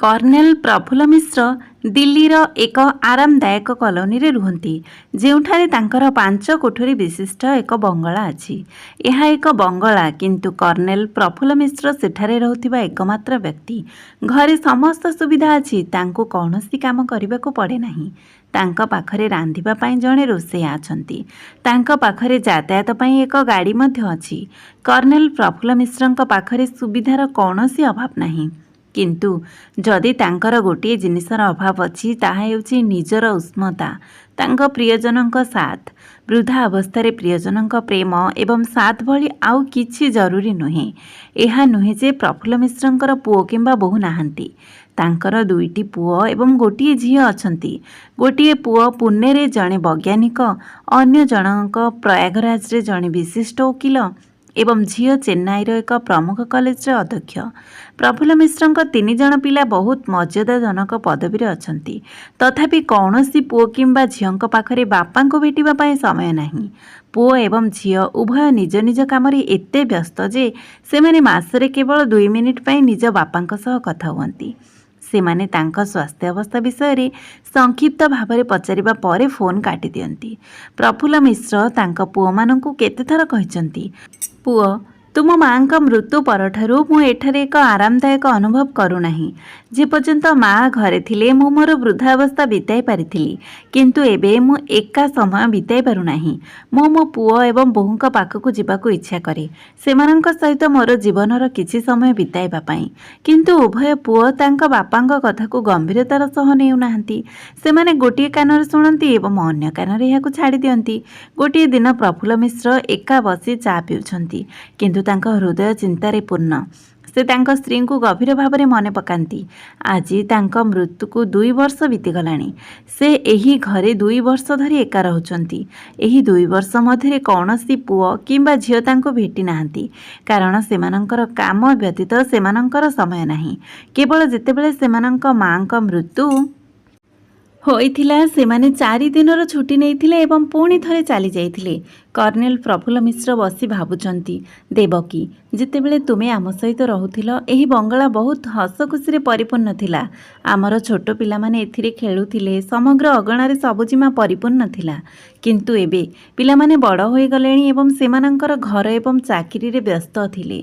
Colonel Prafulla Mishra ଦିଲ୍ଲୀର ଏକ ଆରାମଦାୟକ କଲୋନୀରେ ରୁହନ୍ତି, ଯେଉଁଠାରେ ତାଙ୍କର ପାଞ୍ଚ କୋଠରି ବିଶିଷ୍ଟ ଏକ ବଙ୍ଗଳା ଅଛି। ଏହା ଏକ ବଙ୍ଗଳା, କିନ୍ତୁ କର୍ଣ୍ଣେଲ ପ୍ରଫୁଲ୍ଲ ମିଶ୍ର ସେଠାରେ ରହୁଥିବା ଏକମାତ୍ର ବ୍ୟକ୍ତି। ଘରେ ସମସ୍ତ ସୁବିଧା ଅଛି। ତାଙ୍କୁ କୌଣସି କାମ କରିବାକୁ ପଡ଼େ ନାହିଁ। ତାଙ୍କ ପାଖରେ ରାନ୍ଧିବା ପାଇଁ ଜଣେ ରୋଷେଇଆ ଅଛନ୍ତି। ତାଙ୍କ ପାଖରେ ଯାତାୟାତ ପାଇଁ ଏକ ଗାଡ଼ି ମଧ୍ୟ ଅଛି। କର୍ଣ୍ଣେଲ ପ୍ରଫୁଲ୍ଲ ମିଶ୍ରଙ୍କ ପାଖରେ ସୁବିଧାର କୌଣସି ଅଭାବ ନାହିଁ। କିନ୍ତୁ ଯଦି ତାଙ୍କର ଗୋଟିଏ ଜିନିଷର ଅଭାବ ଅଛି, ତାହା ହେଉଛି ନିଜର ଉଷ୍ମତା, ତାଙ୍କ ପ୍ରିୟଜନଙ୍କ ସାଥ୍। ବୃଦ୍ଧା ଅବସ୍ଥାରେ ପ୍ରିୟଜନଙ୍କ ପ୍ରେମ ଏବଂ ସାଥ୍ ଭଳି ଆଉ କିଛି ଜରୁରୀ ନୁହେଁ। ଏହା ନୁହେଁ ଯେ ପ୍ରଫୁଲ୍ଲ ମିଶ୍ରଙ୍କର ପୁଅ କିମ୍ବା ବୋହୂ ନାହାନ୍ତି। ତାଙ୍କର ଦୁଇଟି ପୁଅ ଏବଂ ଗୋଟିଏ ଝିଅ ଅଛନ୍ତି। ଗୋଟିଏ ପୁଅ ପୁନେରେ ଜଣେ ବୈଜ୍ଞାନିକ, ଅନ୍ୟ ଜଣକ ପ୍ରୟାଗରାଜରେ ଜଣେ ବିଶିଷ୍ଟ ଓକିଲ ଏବଂ ଝିଅ ଚେନ୍ନାଇର ଏକ ପ୍ରମୁଖ କଲେଜରେ ଅଧ୍ୟକ୍ଷ। ପ୍ରଫୁଲ୍ଲ ମିଶ୍ରଙ୍କ ତିନି ଜଣ ପିଲା ବହୁତ ମର୍ଯ୍ୟାଦାଜନକ ପଦବୀରେ ଅଛନ୍ତି। ତଥାପି କୌଣସି ପୁଅ କିମ୍ବା ଝିଅଙ୍କ ପାଖରେ ବାପାଙ୍କୁ ଭେଟିବା ପାଇଁ ସମୟ ନାହିଁ। ପୁଅ ଏବଂ ଝିଅ ଉଭୟ ନିଜ ନିଜ କାମରେ ଏତେ ବ୍ୟସ୍ତ ଯେ ସେମାନେ ମାସରେ କେବଳ 2 ମିନିଟ୍ ପାଇଁ ନିଜ ବାପାଙ୍କ ସହ କଥା ହୁଅନ୍ତି। ସେମାନେ ତାଙ୍କ ସ୍ୱାସ୍ଥ୍ୟାବସ୍ଥା ବିଷୟରେ ସଂକ୍ଷିପ୍ତ ଭାବରେ ପଚାରିବା ପରେ ଫୋନ୍ କାଟିଦିଅନ୍ତି। ପ୍ରଫୁଲ୍ଲ ମିଶ୍ର ତାଙ୍କ ପୁଅମାନଙ୍କୁ କେତେଥର କହିଛନ୍ତି, "ପୁଅ, ତୁମ ମାଆଙ୍କ ମୃତ୍ୟୁ ପରଠାରୁ ମୁଁ ଏଠାରେ ଏକ ଆରାମଦାୟକ ଅନୁଭବ କରୁନାହିଁ। ଯେପର୍ଯ୍ୟନ୍ତ ମା' ଘରେ ଥିଲେ, ମୁଁ ମୋର ବୃଦ୍ଧାବସ୍ଥା ବିତାଇ ପାରିଥିଲି। କିନ୍ତୁ ଏବେ ମୁଁ ଏକା ସମୟ ବିତାଇ ପାରୁନାହିଁ। ମୁଁ ମୋ ପୁଅ ଏବଂ ବୋହୂଙ୍କ ପାଖକୁ ଯିବାକୁ ଇଚ୍ଛା କରେ, ସେମାନଙ୍କ ସହିତ ମୋର ଜୀବନର କିଛି ସମୟ ବିତାଇବା ପାଇଁ। କିନ୍ତୁ ଉଭୟ ପୁଅ ତାଙ୍କ ବାପାଙ୍କ କଥାକୁ ଗମ୍ଭୀରତାର ସହ ନେଉନାହାନ୍ତି। ସେମାନେ ଗୋଟିଏ କାନରେ ଶୁଣନ୍ତି ଏବଂ ଅନ୍ୟ କାନରେ ଏହାକୁ ଛାଡ଼ି ଦିଅନ୍ତି।" ଗୋଟିଏ ଦିନ ପ୍ରଫୁଲ୍ଲ ମିଶ୍ର ଏକା ବସି ଚା ପିଉଛନ୍ତି, କିନ୍ତୁ ତାଙ୍କ ହୃଦୟ ଚିନ୍ତାରେ ପୂର୍ଣ୍ଣ। ସେ ତାଙ୍କ ସ୍ତ୍ରୀଙ୍କୁ ଗଭୀର ଭାବରେ ମନେ ପକାନ୍ତି। ଆଜି ତାଙ୍କ ମୃତ୍ୟୁକୁ 2 ବର୍ଷ ବିତିଗଲାଣି। ସେ ଏହି ଘରେ 2 ବର୍ଷ ଧରି ଏକା ରହୁଛନ୍ତି। ଏହି 2 ବର୍ଷ ମଧ୍ୟରେ କୌଣସି ପୁଅ କିମ୍ବା ଝିଅ ତାଙ୍କୁ ଭେଟି ନାହାନ୍ତି, କାରଣ ସେମାନଙ୍କର କାମ ବ୍ୟତୀତ ସେମାନଙ୍କର ସମୟ ନାହିଁ। କେବଳ ଯେତେବେଳେ ସେମାନଙ୍କ ମାଆଙ୍କ ମୃତ୍ୟୁ ହୋଇଥିଲା, ସେମାନେ 4 ଦିନର ଛୁଟି ନେଇଥିଲେ ଏବଂ ପୁଣି ଥରେ ଚାଲିଯାଇଥିଲେ। କର୍ଣ୍ଣେଲ ପ୍ରଫୁଲ୍ଲ ମିଶ୍ର ବସି ଭାବୁଛନ୍ତି, "ଦେବକୀ, ଯେତେବେଳେ ତୁମେ ଆମ ସହିତ ରହୁଥିଲ, ଏହି ବଙ୍ଗଳା ବହୁତ ହସଖୁସିରେ ପରିପୂର୍ଣ୍ଣ ଥିଲା। ଆମର ଛୋଟ ପିଲାମାନେ ଏଥିରେ ଖେଳୁଥିଲେ। ସମଗ୍ର ଅଗଣାରେ ସବୁଜିମା ପରିପୂର୍ଣ୍ଣ ଥିଲା। କିନ୍ତୁ ଏବେ ପିଲାମାନେ ବଡ଼ ହୋଇଗଲେଣି ଏବଂ ସେମାନଙ୍କର ଘର ଏବଂ ଚାକିରିରେ ବ୍ୟସ୍ତ ଥିଲେ।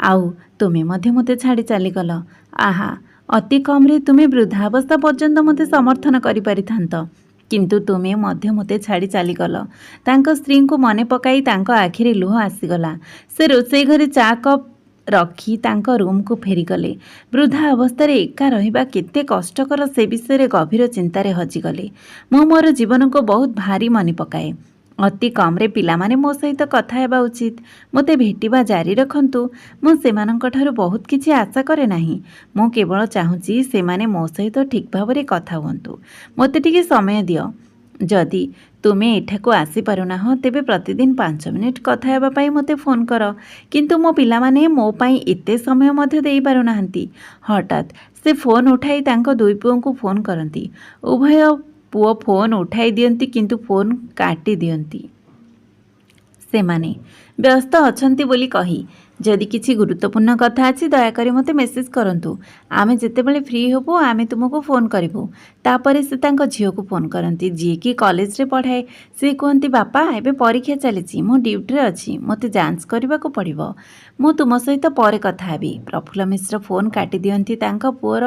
ଆଉ ତୁମେ ମଧ୍ୟ ମୋତେ ଛାଡ଼ି ଚାଲିଗଲ। ଆହା, ଅତି କମ୍ରେ ତୁମେ ବୃଦ୍ଧାବସ୍ଥା ପର୍ଯ୍ୟନ୍ତ ମୋତେ ସମର୍ଥନ କରିପାରିଥାନ୍ତ। କିନ୍ତୁ ତୁମେ ମଧ୍ୟ ମୋତେ ଛାଡ଼ି ଚାଲିଗଲ।" ତାଙ୍କ ସ୍ତ୍ରୀଙ୍କୁ ମନେ ପକାଇ ତାଙ୍କ ଆଖିରେ ଲୁହ ଆସିଗଲା। ସେ ରୋଷେଇ ଘରେ ଚା କପ୍ ରଖି ତାଙ୍କ ରୁମ୍କୁ ଫେରିଗଲେ। ବୃଦ୍ଧା ଅବସ୍ଥାରେ ଏକା ରହିବା କେତେ କଷ୍ଟକର, ସେ ବିଷୟରେ ଗଭୀର ଚିନ୍ତାରେ ହଜିଗଲେ। "ମୁଁ ମୋର ଜୀବନକୁ ବହୁତ ଭାରୀ ମନେ ପକାଏ। ଅତି କମ୍ରେ ପିଲାମାନେ ମୋ ସହିତ କଥା ହେବା ଉଚିତ। ମୋତେ ଭେଟିବା ଜାରି ରଖନ୍ତୁ। ମୁଁ ସେମାନଙ୍କଠାରୁ ବହୁତ କିଛି ଆଶା କରେ ନାହିଁ। ମୁଁ କେବଳ ଚାହୁଁଛି ସେମାନେ ମୋ ସହିତ ଠିକ୍ ଭାବରେ କଥା ହୁଅନ୍ତୁ। ମୋତେ ଟିକେ ସମୟ ଦିଅ। ଯଦି ତୁମେ ଏଠାକୁ ଆସିପାରୁନାହଁ, ତେବେ ପ୍ରତିଦିନ 5 ମିନିଟ୍ କଥା ହେବା ପାଇଁ ମୋତେ ଫୋନ୍ କର। କିନ୍ତୁ ମୋ ପିଲାମାନେ ମୋ ପାଇଁ ଏତେ ସମୟ ମଧ୍ୟ ଦେଇପାରୁନାହାନ୍ତି।" ହଠାତ୍ ସେ ଫୋନ୍ ଉଠାଇ ତାଙ୍କ ଦୁଇ ପୁଅଙ୍କୁ ଫୋନ୍ କରନ୍ତି। ଉଭୟ ପୁଅ ଫୋନ୍ ଉଠାଇ ଦିଅନ୍ତି, କିନ୍ତୁ ଫୋନ୍ କାଟି ଦିଅନ୍ତି, ସେମାନେ ବ୍ୟସ୍ତ ଅଛନ୍ତି ବୋଲି କହି। "ଯଦି କିଛି ଗୁରୁତ୍ୱପୂର୍ଣ୍ଣ କଥା ଅଛି, ଦୟାକରି ମୋତେ ମେସେଜ୍ କରନ୍ତୁ। ଆମେ ଯେତେବେଳେ ଫ୍ରି ହେବୁ, ଆମେ ତୁମକୁ ଫୋନ୍ କରିବୁ।" ତାପରେ ସେ ତାଙ୍କ ଝିଅକୁ ଫୋନ୍ କରନ୍ତି, ଯିଏକି କଲେଜରେ ପଢ଼ାଏ। ସେ କୁହନ୍ତି, "ବାପା, ଏବେ ପରୀକ୍ଷା ଚାଲିଛି। ମୁଁ ଡ୍ୟୁଟିରେ ଅଛି। ମୋତେ ଯାଞ୍ଚ କରିବାକୁ ପଡ଼ିବ। ମୁଁ ତୁମ ସହିତ ପରେ କଥା ହେବି।" ପ୍ରଫୁଲ୍ଲ ମିଶ୍ର ଫୋନ୍ କାଟି ଦିଅନ୍ତି। ତାଙ୍କ ପୁଅର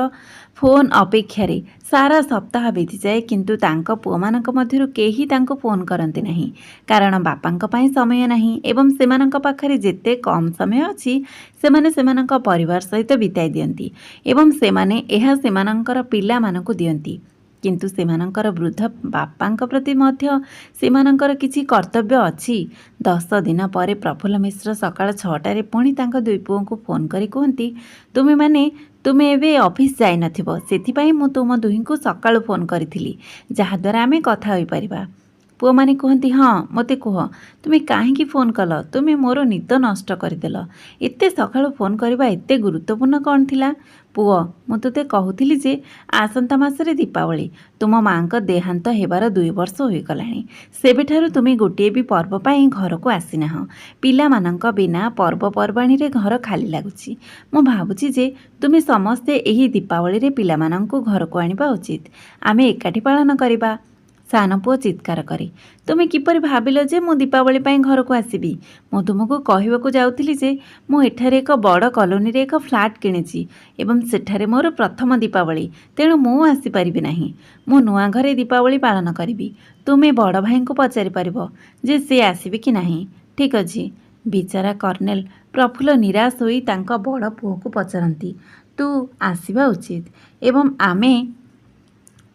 ଫୋନ୍ ଅପେକ୍ଷାରେ ସାରା ସପ୍ତାହ ବିତିଯାଏ, କିନ୍ତୁ ତାଙ୍କ ପୁଅମାନଙ୍କ ମଧ୍ୟରୁ କେହି ତାଙ୍କୁ ଫୋନ୍ କରନ୍ତି ନାହିଁ, କାରଣ ବାପାଙ୍କ ପାଇଁ ସମୟ ନାହିଁ ଏବଂ ସେମାନଙ୍କ ପାଖରେ ଯେତେ କମ୍ ସମୟ ଅଛି, ସେମାନେ ସେମାନଙ୍କ ପରିବାର ସହିତ ବିତାଇ ଦିଅନ୍ତି ଏବଂ ସେମାନେ ଏହା ସେମାନଙ୍କର ପିଲାମାନଙ୍କୁ ଦିଅନ୍ତି। କିନ୍ତୁ ସେମାନଙ୍କର ବୃଦ୍ଧ ବାପାଙ୍କ ପ୍ରତି ମଧ୍ୟ ସେମାନଙ୍କର କିଛି କର୍ତ୍ତବ୍ୟ ଅଛି। 10 ଦିନ ପରେ ପ୍ରଫୁଲ୍ଲ ମିଶ୍ର ସକାଳ 6ଟାରେ ପୁଣି ତାଙ୍କ ଦୁଇ ପୁଅଙ୍କୁ ଫୋନ୍ କରି କୁହନ୍ତି, "ତୁମେ ଏବେ ଅଫିସ୍ ଯାଇନଥିବ। ସେଥିପାଇଁ ମୁଁ ତୁମ ଦୁହିଁଙ୍କୁ ସକାଳୁ ଫୋନ୍ କରିଥିଲି, ଯାହାଦ୍ୱାରା ଆମେ କଥା ହୋଇପାରିବା।" ପୁଅମାନେ କୁହନ୍ତି, "ହଁ, ମୋତେ କୁହ, ତୁମେ କାହିଁକି ଫୋନ୍ କଲ? ତୁମେ ମୋର ନିଦ ନଷ୍ଟ କରିଦେଲ। ଏତେ ସକାଳୁ ଫୋନ୍ କରିବା ଏତେ ଗୁରୁତ୍ୱପୂର୍ଣ୍ଣ କ'ଣ ଥିଲା?" ପୁଅ, ମୁଁ ତୋତେ କହୁଥିଲି ଯେ ଆସନ୍ତା ମାସରେ ଦୀପାବଳି। ତୁମ ମାଆଙ୍କ ଦେହାନ୍ତ ହେବାର 2 ବର୍ଷ ହୋଇଗଲାଣି। ସେବେଠାରୁ ତୁମେ ଗୋଟିଏ ବି ପର୍ବ ପାଇଁ ଘରକୁ ଆସିନାହଁ। ପିଲାମାନଙ୍କ ବିନା ପର୍ବପର୍ବାଣୀରେ ଘର ଖାଲି ଲାଗୁଛି। ମୁଁ ଭାବୁଛି ଯେ ତୁମେ ସମସ୍ତେ ଏହି ଦୀପାବଳିରେ ପିଲାମାନଙ୍କୁ ଘରକୁ ଆଣିବା ଉଚିତ। ଆମେ ଏକାଠି ପାଳନ କରିବା। ସାନ ପୁଅ ଚିତ୍କାର କରେ, ତୁମେ କିପରି ଭାବିଲ ଯେ ମୁଁ ଦୀପାବଳି ପାଇଁ ଘରକୁ ଆସିବି? ମୁଁ ତୁମକୁ କହିବାକୁ ଯାଉଥିଲି ଯେ ମୁଁ ଏଠାରେ ଏକ ବଡ଼ କଲୋନୀରେ ଏକ ଫ୍ଲାଟ୍ କିଣିଛି ଏବଂ ସେଠାରେ ମୋର ପ୍ରଥମ ଦୀପାବଳି, ତେଣୁ ମୁଁ ଆସିପାରିବି ନାହିଁ। ମୁଁ ନୂଆ ଘରେ ଦୀପାବଳି ପାଳନ କରିବି। ତୁମେ ବଡ଼ ଭାଇଙ୍କୁ ପଚାରିପାରିବ ଯେ ସେ ଆସିବେ କି ନାହିଁ। ଠିକ୍ ଅଛି। ବିଚାରା କର୍ଣ୍ଣେଲ ପ୍ରଫୁଲ୍ଲ ନିରାଶ ହୋଇ ତାଙ୍କ ବଡ଼ ପୁଅକୁ ପଚାରନ୍ତି, ତୁ ଆସିବା ଉଚିତ ଏବଂ ଆମେ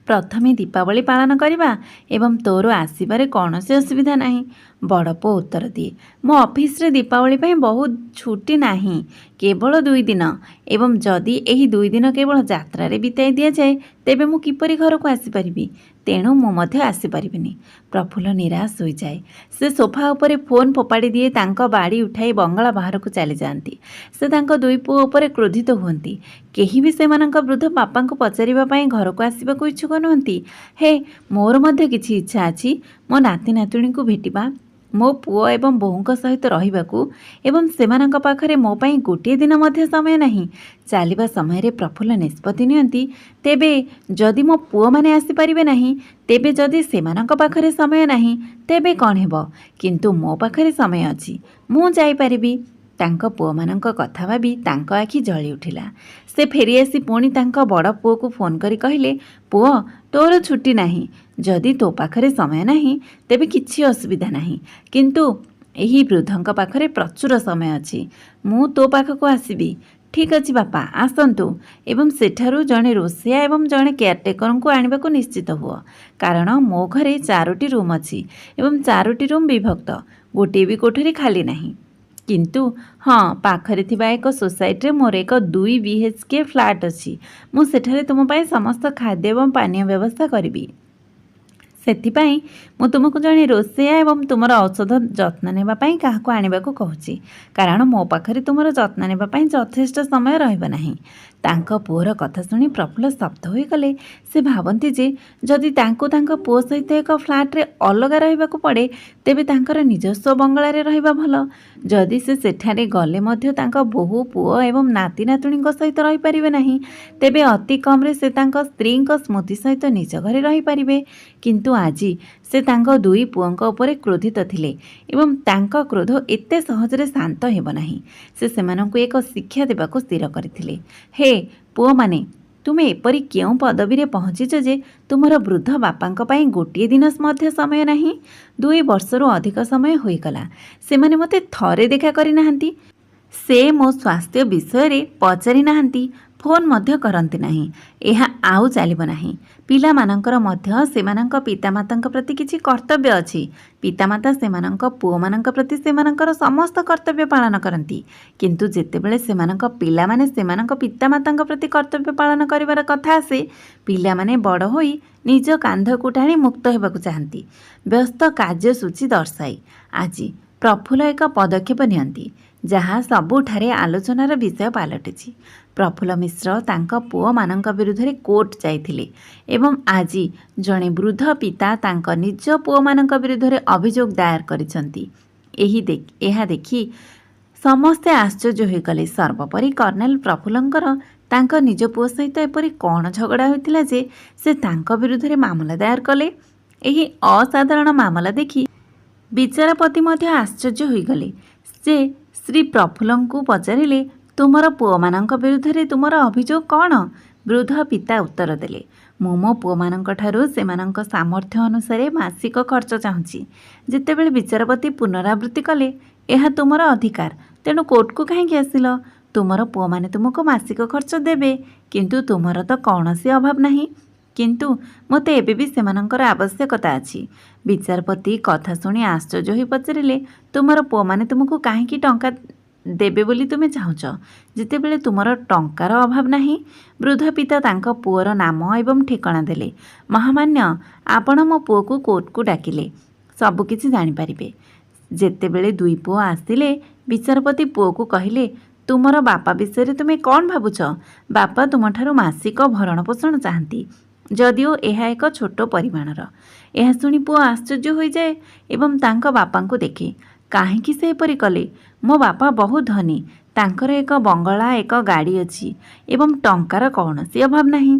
ପ୍ରଥମେ ଦୀପାବଳି ପାଳନ କରିବା ଏବଂ ତୋର ଆସିବାରେ କୌଣସି ଅସୁବିଧା ନାହିଁ। ବଡ଼ ପୁଅ ଉତ୍ତର ଦିଏ, ମୋ ଅଫିସରେ ଦୀପାବଳି ପାଇଁ ବହୁତ ଛୁଟି ନାହିଁ, କେବଳ 2 ଦିନ ଏବଂ ଯଦି ଏହି 2 ଦିନ କେବଳ ଯାତ୍ରାରେ ବିତାଇ ଦିଆଯାଏ, ତେବେ ମୁଁ କିପରି ଘରକୁ ଆସିପାରିବି? ତେଣୁ ମୁଁ ମଧ୍ୟ ଆସିପାରିବିନି। ପ୍ରଫୁଲ୍ଲ ନିରାଶ ହୋଇଯାଏ। ସେ ସୋଫା ଉପରେ ଫୋନ୍ ଫୋପାଡ଼ି ଦିଏ, ତାଙ୍କ ବାଡ଼ି ଉଠାଇ ବଙ୍ଗଳା ବାହାରକୁ ଚାଲିଯାଆନ୍ତି। ସେ ତାଙ୍କ ଦୁଇ ପୁଅ ଉପରେ କ୍ରୋଧିତ ହୁଅନ୍ତି। କେହି ବି ସେମାନଙ୍କ ବୃଦ୍ଧ ବାପାଙ୍କୁ ପଚାରିବା ପାଇଁ ଘରକୁ ଆସିବାକୁ ଇଚ୍ଛୁକ ନୁହନ୍ତି। ହେ, ମୋର ମଧ୍ୟ କିଛି ଇଚ୍ଛା ଅଛି, ମୋ ନାତି ନାତୁଣୀଙ୍କୁ ଭେଟିବା, ମୋ ପୁଅ ଏବଂ ବୋହୂଙ୍କ ସହିତ ରହିବାକୁ ଏବଂ ସେମାନଙ୍କ ପାଖରେ ମୋ ପାଇଁ ଗୋଟିଏ ଦିନ ମଧ୍ୟ ସମୟ ନାହିଁ। ଚାଲିବା ସମୟରେ ପ୍ରଫୁଲ୍ଲ ନିଷ୍ପତ୍ତି ନିଅନ୍ତି, ତେବେ ଯଦି ମୋ ପୁଅମାନେ ଆସିପାରିବେ ନାହିଁ, ତେବେ ଯଦି ସେମାନଙ୍କ ପାଖରେ ସମୟ ନାହିଁ, ତେବେ କ'ଣ ହେବ? କିନ୍ତୁ ମୋ ପାଖରେ ସମୟ ଅଛି। ମୁଁ ଯାଇପାରିବି। ତାଙ୍କ ପୁଅମାନଙ୍କ କଥା ଭାବି ତାଙ୍କ ଆଖି ଜଳି ଉଠିଲା। ସେ ଫେରିଆସି ପୁଣି ତାଙ୍କ ବଡ଼ ପୁଅକୁ ଫୋନ୍ କରି କହିଲେ, ପୁଅ, ତୋର ଛୁଟି ନାହିଁ। ଯଦି ତୋ ପାଖରେ ସମୟ ନାହିଁ, ତେବେ କିଛି ଅସୁବିଧା ନାହିଁ। କିନ୍ତୁ ଏହି ବୃଦ୍ଧଙ୍କ ପାଖରେ ପ୍ରଚୁର ସମୟ ଅଛି। ମୁଁ ତୋ ପାଖକୁ ଆସିବି। ଠିକ୍ ଅଛି ବାପା, ଆସନ୍ତୁ ଏବଂ ସେଠାରୁ ଜଣେ ରୋଷେଇଆ ଏବଂ ଜଣେ କେୟାରଟେକରଙ୍କୁ ଆଣିବାକୁ ନିଶ୍ଚିତ ହୁଅ, କାରଣ ମୋ ଘରେ ଚାରୋଟି ରୁମ୍ ଅଛି ଏବଂ ଚାରୋଟି ରୁମ୍ ବିଭକ୍ତ। ଗୋଟିଏ ବି କୋଠରୀ ଖାଲି ନାହିଁ। କିନ୍ତୁ ହଁ, ପାଖରେ ଥିବା ଏକ ସୋସାଇଟିରେ ମୋର ଏକ 2 ବିଏଚ୍କେ ଫ୍ଲାଟ୍ ଅଛି। ମୁଁ ସେଠାରେ ତୁମ ପାଇଁ ସମସ୍ତ ଖାଦ୍ୟ ଏବଂ ପାନୀୟ ବ୍ୟବସ୍ଥା କରିବି। ସେଥିପାଇଁ ମୁଁ ତୁମକୁ ଜଣେ ରୋଷେଇଆ ଏବଂ ତୁମର ଔଷଧ ଯତ୍ନ ନେବା ପାଇଁ କାହାକୁ ଆଣିବାକୁ କହୁଛି, କାରଣ ମୋ ପାଖରେ ତୁମର ଯତ୍ନ ନେବା ପାଇଁ ଯଥେଷ୍ଟ ସମୟ ରହିବ ନାହିଁ। ତାଙ୍କ ପୁଅର କଥା ଶୁଣି ପ୍ରଫୁଲ୍ଲ ସ୍ତବ୍ଧ ହୋଇଗଲେ। ସେ ଭାବନ୍ତି ଯେ ଯଦି ତାଙ୍କୁ ତାଙ୍କ ପୁଅ ସହିତ ଏକ ଫ୍ଲାଟ୍ରେ ଅଲଗା ରହିବାକୁ ପଡ଼େ, ତେବେ ତାଙ୍କର ନିଜସ୍ୱ ବଙ୍ଗଳାରେ ରହିବା ଭଲ। ଯଦି ସେ ସେଠାରେ ଗଲେ ମଧ୍ୟ ତାଙ୍କ ବୋହୂ, ପୁଅ ଏବଂ ନାତି ନାତୁଣୀଙ୍କ ସହିତ ରହିପାରିବେ ନାହିଁ, ତେବେ ଅତି କମ୍ରେ ସେ ତାଙ୍କ ସ୍ତ୍ରୀଙ୍କ ସ୍ମୃତି ସହିତ ନିଜ ଘରେ ରହିପାରିବେ। କିନ୍ତୁ ଆଜି ସେ ତାଙ୍କ ଦୁଇ ପୁଅଙ୍କ ଉପରେ କ୍ରୋଧିତ ଥିଲେ ଏବଂ ତାଙ୍କ କ୍ରୋଧ ଏତେ ସହଜରେ ଶାନ୍ତ ହେବ ନାହିଁ। ସେ ସେମାନଙ୍କୁ ଏକ ଶିକ୍ଷା ଦେବାକୁ ସ୍ଥିର କରିଥିଲେ। ହେ ପୁଅମାନେ, ତୁମେ ଏପରି କେଉଁ ପଦବୀରେ ପହଞ୍ଚିଛ ଯେ ତୁମର ବୃଦ୍ଧ ବାପାଙ୍କ ପାଇଁ ଗୋଟିଏ ଦିନ ମଧ୍ୟ ସମୟ ନାହିଁ? 2 ବର୍ଷରୁ ଅଧିକ ସମୟ ହୋଇଗଲା, ସେମାନେ ମୋତେ ଥରେ ଦେଖା କରିନାହାନ୍ତି। ସେ ମୋ ସ୍ୱାସ୍ଥ୍ୟ ବିଷୟରେ ପଚାରି ନାହାନ୍ତି, ଫୋନ୍ ମଧ୍ୟ କରନ୍ତି ନାହିଁ। ଏହା ଆଉ ଚାଲିବ ନାହିଁ। ପିଲାମାନଙ୍କର ମଧ୍ୟ ସେମାନଙ୍କ ପିତାମାତାଙ୍କ ପ୍ରତି କିଛି କର୍ତ୍ତବ୍ୟ ଅଛି। ପିତାମାତା ସେମାନଙ୍କ ପୁଅମାନଙ୍କ ପ୍ରତି ସେମାନଙ୍କର ସମସ୍ତ କର୍ତ୍ତବ୍ୟ ପାଳନ କରନ୍ତି, କିନ୍ତୁ ଯେତେବେଳେ ସେମାନଙ୍କ ପିଲାମାନେ ସେମାନଙ୍କ ପିତାମାତାଙ୍କ ପ୍ରତି କର୍ତ୍ତବ୍ୟ ପାଳନ କରିବାର କଥା ଆସେ, ପିଲାମାନେ ବଡ଼ ହୋଇ ନିଜ କାନ୍ଧକୁ ଟାଣି ମୁକ୍ତ ହେବାକୁ ଚାହାନ୍ତି, ବ୍ୟସ୍ତ କାର୍ଯ୍ୟସୂଚୀ ଦର୍ଶାଇ। ଆଜି ପ୍ରଫୁଲ୍ଲ ଏକ ପଦକ୍ଷେପ ନିଅନ୍ତି ଯାହା ସବୁଠାରେ ଆଲୋଚନାର ବିଷୟ ପାଲଟିଛି। ପ୍ରଫୁଲ୍ଲ ମିଶ୍ର ତାଙ୍କ ପୁଅମାନଙ୍କ ବିରୁଦ୍ଧରେ କୋର୍ଟ ଯାଇଥିଲେ ଏବଂ ଆଜି ଜଣେ ବୃଦ୍ଧ ପିତା ତାଙ୍କ ନିଜ ପୁଅମାନଙ୍କ ବିରୁଦ୍ଧରେ ଅଭିଯୋଗ ଦାୟର କରିଛନ୍ତି। ଏହା ଦେଖି ସମସ୍ତେ ଆଶ୍ଚର୍ଯ୍ୟ ହୋଇଗଲେ। ସର୍ବୋପରି କର୍ଣ୍ଣେଲ ପ୍ରଫୁଲ୍ଲଙ୍କର ତାଙ୍କ ନିଜ ପୁଅ ସହିତ ଏପରି କ'ଣ ଝଗଡ଼ା ହୋଇଥିଲା ଯେ ସେ ତାଙ୍କ ବିରୁଦ୍ଧରେ ମାମଲା ଦାୟର କଲେ? ଏହି ଅସାଧାରଣ ମାମଲା ଦେଖି ବିଚାରପତି ମଧ୍ୟ ଆଶ୍ଚର୍ଯ୍ୟ ହୋଇଗଲେ। ସେ ଶ୍ରୀ ପ୍ରଫୁଲ୍ଲଙ୍କୁ ପଚାରିଲେ, ତୁମର ପୁଅମାନଙ୍କ ବିରୁଦ୍ଧରେ ତୁମର ଅଭିଯୋଗ କ'ଣ? ବୃଦ୍ଧ ପିତା ଉତ୍ତର ଦେଲେ, ମୁଁ ମୋ ପୁଅମାନଙ୍କଠାରୁ ସେମାନଙ୍କ ସାମର୍ଥ୍ୟ ଅନୁସାରେ ମାସିକ ଖର୍ଚ୍ଚ ଚାହୁଁଛି। ଯେତେବେଳେ ବିଚାରପତି ପୁନରାବୃତ୍ତି କଲେ, ଏହା ତୁମର ଅଧିକାର, ତେଣୁ କୋର୍ଟକୁ କାହିଁକି ଆସିଲ? ତୁମର ପୁଅମାନେ ତୁମକୁ ମାସିକ ଖର୍ଚ୍ଚ ଦେବେ, କିନ୍ତୁ ତୁମର ତ କୌଣସି ଅଭାବ ନାହିଁ। କିନ୍ତୁ ମୋତେ ଏବେ ବି ସେମାନଙ୍କର ଆବଶ୍ୟକତା ଅଛି। ବିଚାରପତି କଥା ଶୁଣି ଆଶ୍ଚର୍ଯ୍ୟ ହୋଇ ପଚାରିଲେ, ତୁମର ପୁଅମାନେ ତୁମକୁ କାହିଁକି ଟଙ୍କା ଦେବେ ବୋଲି ତୁମେ ଚାହୁଁଛ, ଯେତେବେଳେ ତୁମର ଟଙ୍କାର ଅଭାବ ନାହିଁ? ବୃଦ୍ଧ ପିତା ତାଙ୍କ ପୁଅର ନାମ ଏବଂ ଠିକଣା ଦେଲେ। ମହାମାନ୍ୟ, ଆପଣ ମୋ ପୁଅକୁ କୋର୍ଟକୁ ଡାକିଲେ ସବୁକିଛି ଜାଣିପାରିବେ। ଯେତେବେଳେ ଦୁଇ ପୁଅ ଆସିଲେ, ବିଚାରପତି ପୁଅକୁ କହିଲେ, ତୁମର ବାପା ବିଷୟରେ ତୁମେ କ'ଣ ଭାବୁଛ? ବାପା ତୁମଠାରୁ ମାସିକ ଭରଣପୋଷଣ ଚାହାନ୍ତି, ଯଦିଓ ଏହା ଏକ ଛୋଟ ପରିମାଣର। ଏହା ଶୁଣି ପୁଅ ଆଶ୍ଚର୍ଯ୍ୟ ହୋଇଯାଏ ଏବଂ ତାଙ୍କ ବାପାଙ୍କୁ ଦେଖେ। କାହିଁକି ସେ ଏପରି କଲେ? ମୋ ବାପା ବହୁତ ଧନୀ। ତାଙ୍କର ଏକ ବଙ୍ଗଳା, ଏକ ଗାଡ଼ି ଅଛି ଏବଂ ଟଙ୍କାର କୌଣସି ଅଭାବ ନାହିଁ।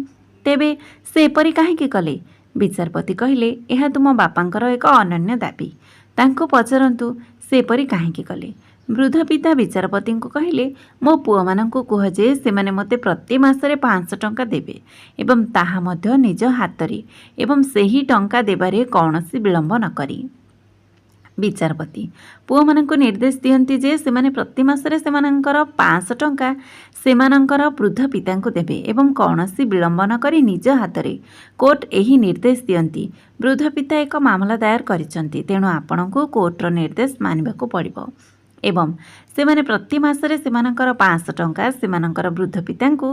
ତେବେ ସେ ଏପରି କାହିଁକି କଲେ? ବିଚାରପତି କହିଲେ, ଏହା ତୁମ ବାପାଙ୍କର ଏକ ଅନନ୍ୟ ଦାବି। ତାଙ୍କୁ ପଚାରନ୍ତୁ ସେ ଏପରି କାହିଁକି କଲେ। ବୃଦ୍ଧ ପିତା ବିଚାରପତିଙ୍କୁ କହିଲେ, ମୋ ପୁଅମାନଙ୍କୁ କୁହ ଯେ ସେମାନେ ମୋତେ ପ୍ରତି ମାସରେ 500 ଟଙ୍କା ଦେବେ ଏବଂ ତାହା ମଧ୍ୟ ନିଜ ହାତରେ ଏବଂ ସେହି ଟଙ୍କା ଦେବାରେ କୌଣସି ବିଳମ୍ବ ନ କରି। ବିଚାରପତି ପୁଅମାନଙ୍କୁ ନିର୍ଦ୍ଦେଶ ଦିଅନ୍ତି ଯେ ସେମାନେ ପ୍ରତି ମାସରେ ସେମାନଙ୍କର 500 ଟଙ୍କା ସେମାନଙ୍କର ବୃଦ୍ଧ ପିତାଙ୍କୁ ଦେବେ ଏବଂ କୌଣସି ବିଳମ୍ବ ନ କରି ନିଜ ହାତରେ। କୋର୍ଟ ଏହି ନିର୍ଦ୍ଦେଶ ଦିଅନ୍ତି। ବୃଦ୍ଧ ପିତା ଏକ ମାମଲା ଦାୟର କରିଛନ୍ତି, ତେଣୁ ଆପଣଙ୍କୁ କୋର୍ଟର ନିର୍ଦ୍ଦେଶ ମାନିବାକୁ ପଡ଼ିବ ଏବଂ ସେମାନେ ପ୍ରତି ମାସରେ ସେମାନଙ୍କର 500 ଟଙ୍କା ସେମାନଙ୍କର ବୃଦ୍ଧ ପିତାଙ୍କୁ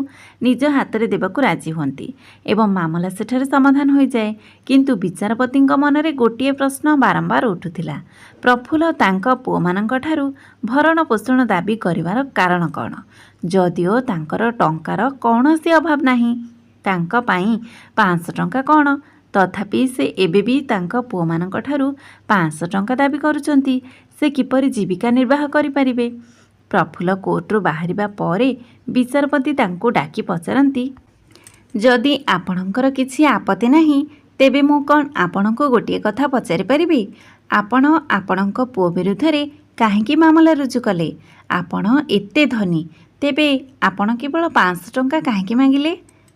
ନିଜ ହାତରେ ଦେବାକୁ ରାଜି ହୁଅନ୍ତି ଏବଂ ମାମଲା ସେଠାରେ ସମାଧାନ ହୋଇଯାଏ। କିନ୍ତୁ ବିଚାରପତିଙ୍କ ମନରେ ଗୋଟିଏ ପ୍ରଶ୍ନ ବାରମ୍ବାର ଉଠୁଥିଲା, ପ୍ରଫୁଲ୍ଲ ତାଙ୍କ ପୁଅମାନଙ୍କଠାରୁ ଭରଣପୋଷଣ ଦାବି କରିବାର କାରଣ କ'ଣ, ଯଦିଓ ତାଙ୍କର ଟଙ୍କାର କୌଣସି ଅଭାବ ନାହିଁ? ତାଙ୍କ ପାଇଁ 500 ଟଙ୍କା କ'ଣ? ତଥାପି ସେ ଏବେ ବି ତାଙ୍କ ପୁଅମାନଙ୍କଠାରୁ 500 ଟଙ୍କା ଦାବି କରୁଛନ୍ତି। ସେ କିପରି ଜୀବିକା ନିର୍ବାହ କରିପାରିବେ? ପ୍ରଫୁଲ୍ଲ କୋର୍ଟରୁ ବାହାରିବା ପରେ ବିଚାରପତି ତାଙ୍କୁ ଡାକି ପଚାରନ୍ତି, ଯଦି ଆପଣଙ୍କର କିଛି ଆପତ୍ତି ନାହିଁ, ତେବେ ମୁଁ କ'ଣ ଆପଣଙ୍କୁ ଗୋଟିଏ କଥା ପଚାରିପାରିବି? ଆପଣ ଆପଣଙ୍କ ପୁଅ ବିରୁଦ୍ଧରେ କାହିଁକି ମାମଲା ରୁଜୁ କଲେ? ଆପଣ ଏତେ ଧନୀ, ତେବେ ଆପଣ କେବଳ 500 ଟଙ୍କା କାହିଁକି ମାଗିଲେ?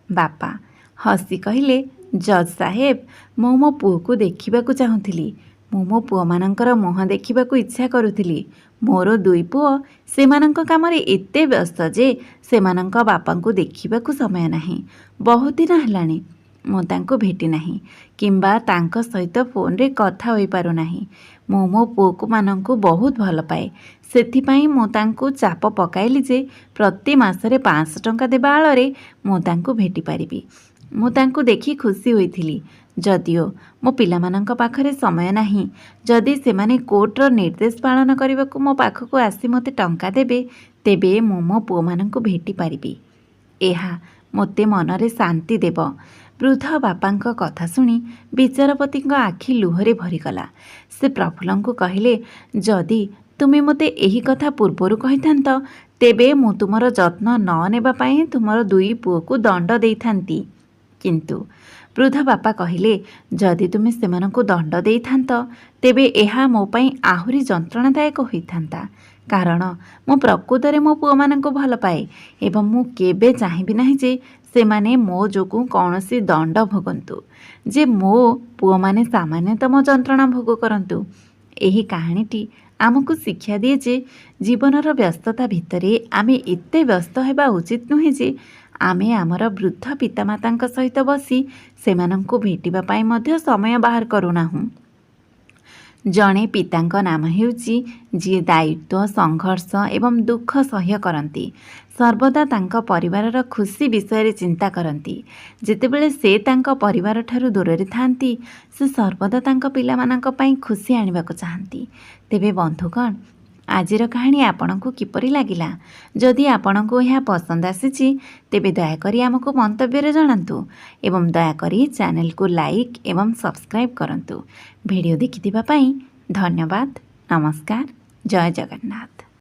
ବାପା ହସି କହିଲେ, ଜଜ୍ ସାହେବ, ମୁଁ ମୋ ପୁଅକୁ ଦେଖିବାକୁ ଚାହୁଁଥିଲି। ମୁଁ ମୋ ପୁଅମାନଙ୍କର ମୁହଁ ଦେଖିବାକୁ ଇଚ୍ଛା କରୁଥିଲି। ମୋର ଦୁଇ ପୁଅ ସେମାନଙ୍କ କାମରେ ଏତେ ବ୍ୟସ୍ତ ଯେ ସେମାନଙ୍କ ବାପାଙ୍କୁ ଦେଖିବାକୁ ସମୟ ନାହିଁ। ବହୁତ ଦିନ ହେଲାଣି ମୁଁ ତାଙ୍କୁ ଭେଟି ନାହିଁ କିମ୍ବା ତାଙ୍କ ସହିତ ଫୋନ୍ରେ କଥା ହୋଇପାରୁନାହିଁ। ମୁଁ ମୋ ପୁଅମାନଙ୍କୁ ବହୁତ ଭଲ ପାଏ। ସେଥିପାଇଁ ମୁଁ ତାଙ୍କୁ ଚାପ ପକାଇଲି ଯେ ପ୍ରତି ମାସରେ 500 ଟଙ୍କା ଦେବା ଆଳରେ ମୁଁ ତାଙ୍କୁ ଭେଟିପାରିବି। ମୁଁ ତାଙ୍କୁ ଦେଖି ଖୁସି ହୋଇଥିଲି। ଯଦିଓ ମୋ ପିଲାମାନଙ୍କ ପାଖରେ ସମୟ ନାହିଁ, ଯଦି ସେମାନେ କୋର୍ଟର ନିର୍ଦ୍ଦେଶ ପାଳନ କରିବାକୁ ମୋ ପାଖକୁ ଆସି ମୋତେ ଟଙ୍କା ଦେବେ, ତେବେ ମୁଁ ମୋ ପୁଅମାନଙ୍କୁ ଭେଟିପାରିବି। ଏହା ମୋତେ ମନରେ ଶାନ୍ତି ଦେବ। ବୃଦ୍ଧ ବାପାଙ୍କ କଥା ଶୁଣି ବିଚାରପତିଙ୍କ ଆଖି ଲୁହରେ ଭରିଗଲା। ସେ ପ୍ରଫୁଲ୍ଲଙ୍କୁ କହିଲେ, ଯଦି ତୁମେ ମୋତେ ଏହି କଥା ପୂର୍ବରୁ କହିଥାନ୍ତ, ତେବେ ମୁଁ ତୁମର ଯତ୍ନ ନ ନେବା ପାଇଁ ତୁମର ଦୁଇ ପୁଅକୁ ଦଣ୍ଡ ଦେଇଥାନ୍ତି। କିନ୍ତୁ ବୃଦ୍ଧ ବାପା କହିଲେ, ଯଦି ତୁମେ ସେମାନଙ୍କୁ ଦଣ୍ଡ ଦେଇଥାନ୍ତ, ତେବେ ଏହା ମୋ ପାଇଁ ଆହୁରି ଯନ୍ତ୍ରଣାଦାୟକ ହୋଇଥାନ୍ତା, କାରଣ ମୁଁ ପ୍ରକୃତରେ ମୋ ପୁଅମାନଙ୍କୁ ଭଲ ପାଏ ଏବଂ ମୁଁ କେବେ ଚାହିଁବି ନାହିଁ ଯେ ସେମାନେ ମୋ ଯୋଗୁଁ କୌଣସି ଦଣ୍ଡ ଭୋଗନ୍ତୁ, ଯେ ମୋ ପୁଅମାନେ ସାମାନ୍ୟତମ ଯନ୍ତ୍ରଣା ଭୋଗ କରନ୍ତୁ। ଏହି କାହାଣୀଟି ଆମକୁ ଶିକ୍ଷା ଦିଏ ଯେ ଜୀବନର ବ୍ୟସ୍ତତା ଭିତରେ ଆମେ ଏତେ ବ୍ୟସ୍ତ ହେବା ଉଚିତ ନୁହେଁ ଯେ ଆମେ ଆମର ବୃଦ୍ଧ ପିତାମାତାଙ୍କ ସହିତ ବସି ସେମାନଙ୍କୁ ଭେଟିବା ପାଇଁ ମଧ୍ୟ ସମୟ ବାହାର କରୁନାହୁଁ। ଜଣେ ପିତାଙ୍କ ନାମ ହେଉଛି ଯିଏ ଦାୟିତ୍ୱ, ସଂଘର୍ଷ ଏବଂ ଦୁଃଖ ସହ୍ୟ କରନ୍ତି, ସର୍ବଦା ତାଙ୍କ ପରିବାରର ଖୁସି ବିଷୟରେ ଚିନ୍ତା କରନ୍ତି। ଯେତେବେଳେ ସେ ତାଙ୍କ ପରିବାରଠାରୁ ଦୂରରେ ଥାଆନ୍ତି, ସେ ସର୍ବଦା ତାଙ୍କ ପିଲାମାନଙ୍କ ପାଇଁ ଖୁସି ଆଣିବାକୁ ଚାହାନ୍ତି। ତେବେ ବନ୍ଧୁଗଣ, ଆଜିର କାହାଣୀ ଆପଣଙ୍କୁ କିପରି ଲାଗିଲା? ଯଦି ଆପଣଙ୍କୁ ଏହା ପସନ୍ଦ ଆସିଛି, ତେବେ ଦୟାକରି ଆମକୁ ମନ୍ତବ୍ୟରେ ଜଣାନ୍ତୁ ଏବଂ ଦୟାକରି ଚ୍ୟାନେଲକୁ ଲାଇକ୍ ଏବଂ ସବସ୍କ୍ରାଇବ୍ କରନ୍ତୁ। ଭିଡ଼ିଓ ଦେଖିଥିବା ପାଇଁ ଧନ୍ୟବାଦ। ନମସ୍କାର। ଜୟ ଜଗନ୍ନାଥ।